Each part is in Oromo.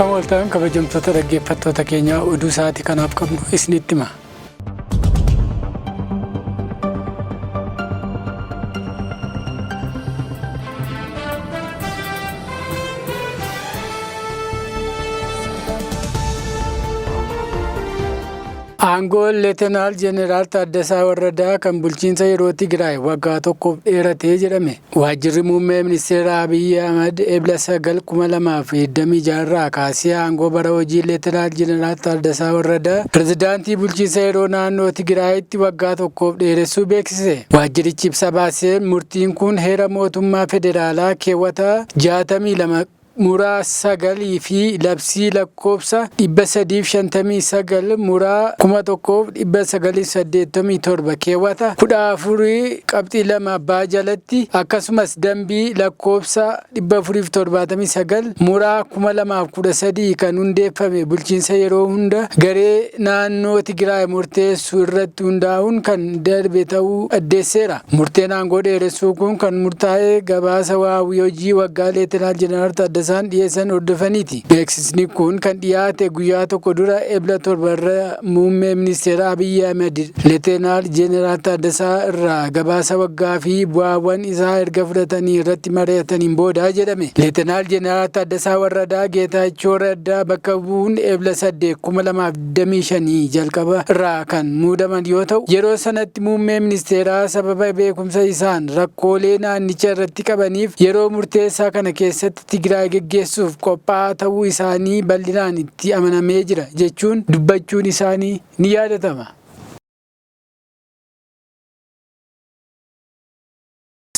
Akkam ooltan kabajamtoota dhaggeeffattoota keenyaa, oduu sa'aatii kanaaf qabnu isinitti hima. Aangoon Leetenaal Jeneraal Taaddasaa Warradaa kan bulchiinsa yeroo Tigraay waggaa tokkoof dheeratee jedhame. Waajjirri Muummee Ministeera Abiyyi Ahmad Ebla 9, 2026 irraa kaasee aangoo bara hojii Leetenaal Jeneraal Taaddasaa Warradaa Pirezidaantii bulchiinsa yeroo naannoo Tigraayitti waggaa tokkoof dheeressuu beeksise. Waajjirichi ibsa baaseen murtiin kun heera mootummaa federaalaa keewwata 62 muraa 9 fi labsii lakkoofsa 359 muraa 1987 keewwata 14 qabxii 2 baa jalatti, akkasumas dambii lakkoofsa 479 muraa 2013 kan hundeeffame bulchiinsa yeroo hunda garee naannoo Tigraay murteessu irratti hundaa'uun kan darbe ta'uu addeesseera. Murteen aangoo dheeressuu kun kan murtaa'e gabaasa waawii hojii waggaa Leetenaal Jeneraal Taaddasaan dhiyeessan hordofaniiti. Beeksisni kun kan dhiyaate guyyaa tokko dura Ebla 7 irra Muummee Ministeera Abiyyi Ahimad Leetenaal Jeneraal Taaddasaa irraa gabaasa waggaa fi bu'aawwan isaa erga fudhatanii irratti mari'ataniin booda jedhame. Leetenaal Jeneraal Taaddasaa Warradaa Geetaachoo Raddaa bakka bu'uun Ebla 8, 2025 jalqaba irraa kan muudaman yoo ta'u, yeroo sanatti muummee ministeeraa sababa beekumsa isaan rakkoolee naannicha irratti qabaniif yeroo murteessaa kana keessatti Tigraay geggeessuuf qophaa'aa ta'uu isaanii bal'inaan itti amanamee jira jechuun dubbachuun isaanii ni yaadatama.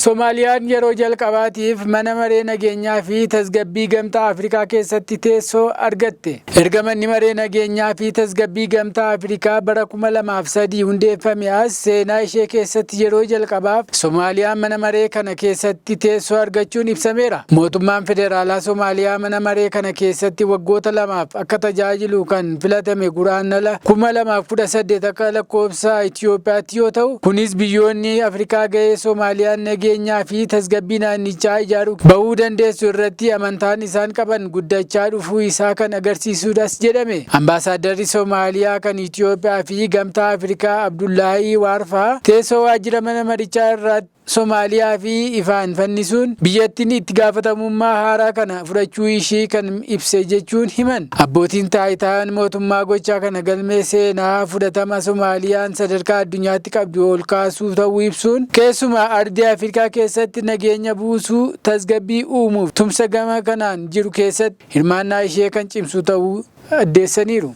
Somaaliyaan yeroo jalqabaatiif Mana Maree Nageenyaa fi Tasgabbii Gamtaa Afrikaa keessatti teessoo argatte. Erga Manni Maree Nageenyaa fi Tasgabbii Gamtaa Afrikaa bara 2003 hundeeffame as seenaa ishee keessatti yeroo jalqabaaf Somaaliyaan mana maree kana keessatti teessoo argachuun ibsameera. Mootummaan Federaalaa Somaaliyaa mana maree kana keessatti waggoota lamaaf akka tajaajilu kan filatame Guraandhala 2018 akka lakkoofsa Itiyoophiyaatti yoo ta'u, kunis biyyoonni Afrikaa gahee Somaaliyaan nageenyaa fi tasgabbii naannichaa ijaaruu bahuu dandeessu irratti amantaan isaan qaban guddachaa dhufuu isaa kan agarsiisuudhas jedhame. Ambaasaaddarri Somaaliyaa kan Itiyoophiyaa fi Gamtaa Afrikaa Abdullaahii Waarfaa teessoo waajjira mana marichaa irratti Somaaliyaa fi ifaan fannisuun biyyattiin itti gaafatamummaa haaraa kana fudhachuu ishii kan ibse jechuun himan. Abbootiin taayitaa mootummaa gochaa kana galmee seenaa fudhatama Somaaliyaan sadarkaa addunyaatti qabdu ol kaasuu ta'uu ibsuun, keessumaa ardii Afrikaa keessatti nageenya buusuu, tasgabbii uumuuf tumsa gama kanaan jiru keessatti hirmaannaa ishee kan cimsu ta'uu addeessaniiru.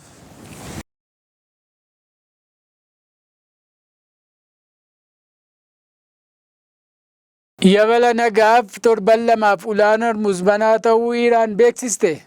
Yabala nagaaf torban lamaaf ulaan Hormuz banaa ta'uu Iraan beeksiste.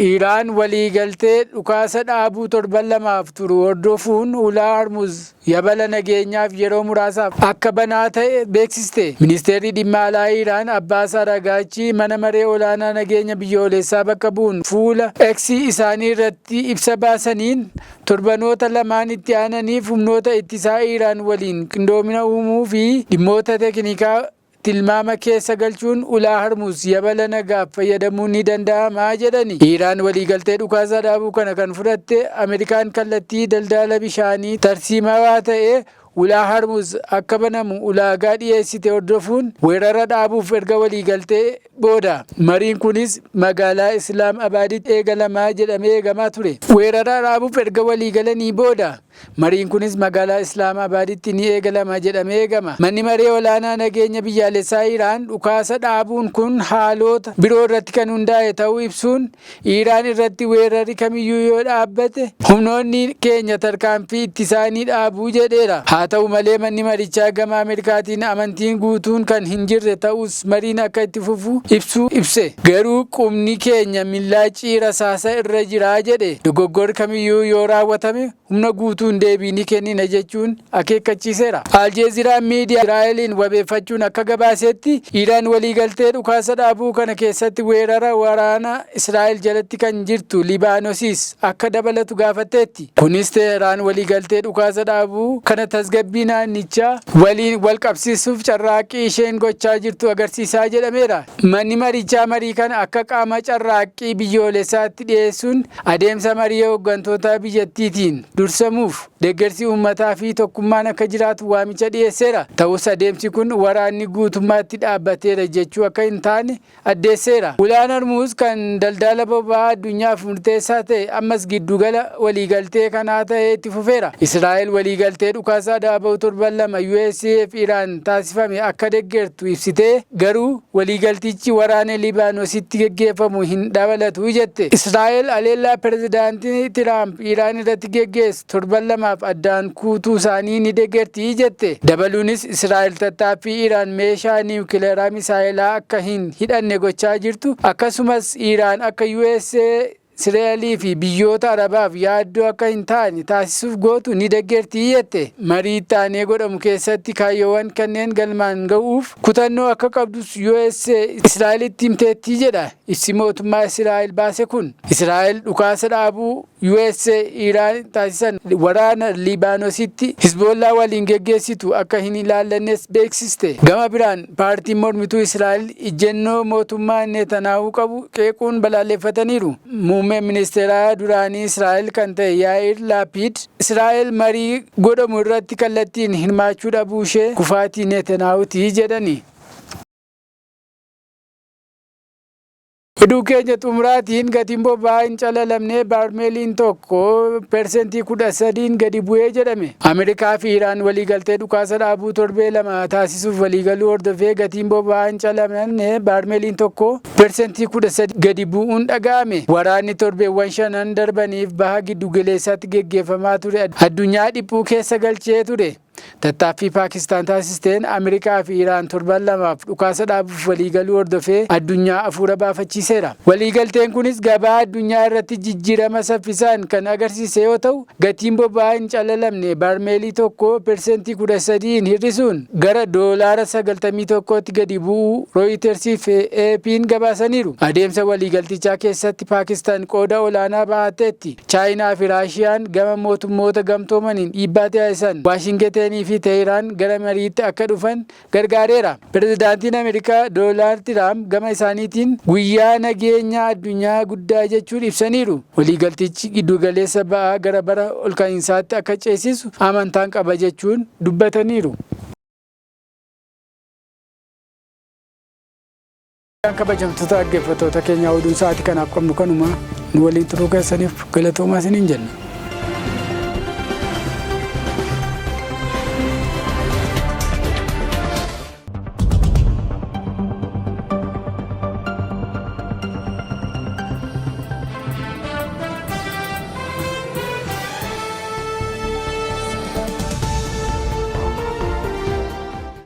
Iraan waliigaltee dhukaasa dhaabuu torban lamaaf turu hordofuun ulaa Hormuz yabala nageenyaaf yeroo muraasaaf akka banaa ta'e beeksiste. Ministeerri Dhimma Alaa Iraan Abbaas Aragaachii mana maree olaanaa nageenya biyyoolessaa bakka bu'uun fuula X isaanii irratti ibsa baasaniin, Torbanoota lamaan itti aananiif humnoota ittisaa Iiraan waliin qindoomina uumuu fi dhimmoota teekinikaa tilmaama keessa galchuun ulaa Harmuuz yabala nagaaf fayyadamuun ni danda'ama jedhani. Iiraan waliigaltee dhukaasa dhaabuu kana kan fudhatte Ameerikaan kallattii daldala bishaanii tarsiimawaa ta'e Ulaa Harmuuz akka banamu ulaagaa dhiyeessite hordofuun weerara dhaabuuf erga waliigaltee booda. Mariin kunis magaalaa Islaam Abaaditti eegalama jedhamee eegamaa ture. Weerara dhaabuuf erga waliigalanii booda mariin kunis magaalaa Islaam Abaaditti ni eegalama jedhamee eegama. Manni Maree Olaanaa Nageenya Biyyaalessaa Iraan dhukaasa dhaabuun kun haaloota biroo irratti kan hundaa'e ta'uu ibsuun, Iiraan irratti weerarri kamiyyuu yoo dhaabbate humnoonni keenya tarkaanfii ittisaa ni dhaabu jedheera. Haa ta'u malee manni marichaa gama Ameerikaatiin amantiin guutuun kan hin jirre ta'us mariin akka itti fufu ibsuu ibse. Garuu qubni keenya millaacii rasaasa irra jira jedhe. Dogoggorri kamiyyuu yoo raawwatame humna guutuun deebii ni kennina jechuun akeekkachiiseera. Aljeeziraan miidiyaa Israa'eliin wabeeffachuun akka gabaasetti, Iraan waliigaltee dhukaasa dhaabuu kana keessatti weerara waraana Israa'el jalatti kan jirtu Libaanosiis akka dabalatu gaafatteetti. Kunis Tehraan waliigaltee dhukaasa dhaabuu kana tasgabbeessuuf tasgabbii naannichaa waliin wal qabsiisuuf carraaqqii isheen gochaa jirtu agarsiisaa jedhameera. Manni marichaa marii kana akka qaama carraaqqii biyyoolessaatti dhiyeessuun adeemsa marii hooggantoota biyyattiitiin dursamuuf deeggarsi uummataa fi tokkummaan akka jiraatu waamicha dhiyeesseera. Ta'us adeemsi kun waraanni guutummaatti dhaabbateera jechuu akka hin taane addeesseera. Ulaan Hormuuz kan daldala boba'aa addunyaaf murteessaa ta'e ammas giddugala waliigaltee kanaa ta'ee itti fufeera. Israa'el waliigaltee dhukaasa dhaabuu torban 2 USA fi Iraan taasifame akka deeggartu ibsitee, garuu waliigaltichi waraana Libaanoositti geggeeffamu hin dabalatu jette. Israa'el haleellaa pirezidaantii Tiraamp Iraan irratti geggeessu torban 2f addaan kuutuu isaanii ni deeggarti jette. Dabaluunis Israa'el tattaaffii Iraan meeshaa niwukileeraa misaayilaa akka hin hidhanne gochaa jirtu, akkasumas Iraan akka USA, Israa'elii fi biyyoota Arabaaf yaaddoo akka hin taane taasisuuf gootu ni deeggarti jette. Marii itti aanee godhamu keessatti kaayyoowwan kanneen galmaan ga'uuf kutannoo akka qabdus USA Israa'elitti himteetti jedha ibsi mootummaa Israa'el baase kun. Israa'el dhukaasa dhaabuu USA Iraan taasisan waraana Libaanoositti Hizboollaa waliin geggeessitu akka hin ilaallannes beeksiste. Gama biraan paartiin mormituu Israa'el ijjennoo mootummaa Netanyaahuu qabu qeequun balaaleffataniiru. Muummeen ministeeraa duraanii Israa'el kan ta'e Yaa'ir Laapiid Israa'el marii godhamu irratti kallattiin hirmaachuu dhabuu ishee kufaatii Netanyahuuti jedhani. Oduu keenya xumuraatiin, gatiin boba'aa hin calalamne baarmeeliin tokko 13% gadi bu'ee jedhame. Ameerikaa fi Iraan waliigaltee dhukaasa dhaabuu torbee 2 taasisuuf waliigaluu hordofee gatiin boba'aa hin calalamne baarmeeliin tokko 13% gadi bu'uun dhaga'ame. Waraanni torbeewwan shanan darbaniif baha giddugaleessaatti geggeeffamaa ture addunyaa dhiphuu keessa galchee ture. Tattaaffii Paakistaan taasisteen Ameerikaa fi Iraan torban 2f dhukaasa dhaabuuf waliigaluu hordofee addunyaa hafuura baafachiiseera. Waliigalteen kunis gabaa addunyaa irratti jijjiirama saffisaan kan agarsiise yoo ta'u, gatiin boba'aa hin calalamne baarmeelii tokko 13% hir'isuun gara $91tti gadi bu'uu Rooyitersii fi AP'n gabaasaniiru. Adeemsa waliigaltichaa keessatti Paakistaan qooda olaanaa bahatteetti. Chaayinaa fi Raashiyaan gama Mootummoota Gamtoomaniin dhiibbaa taasisan Waashingetenii fi Teehiraan gara mariitti akka dhufan gargaareera. Pirezidaantiin Ameerikaa Doonaald Tiraamp gama isaaniitiin guyyaa nageenya addunyaa guddaa jechuun ibsaniiru. Waliigaltichi giddugaleessa ba'aa gara bara olka'iinsaatti akka ceesisu amantaan qaba jechuun dubbataniiru. Kabajamtoota dhaggeeffattoota keenya, oduun sa'aatii kanaaf qabnu kanuma. Nu waliin turuu keessaniif galatoomaa isiniin jenna.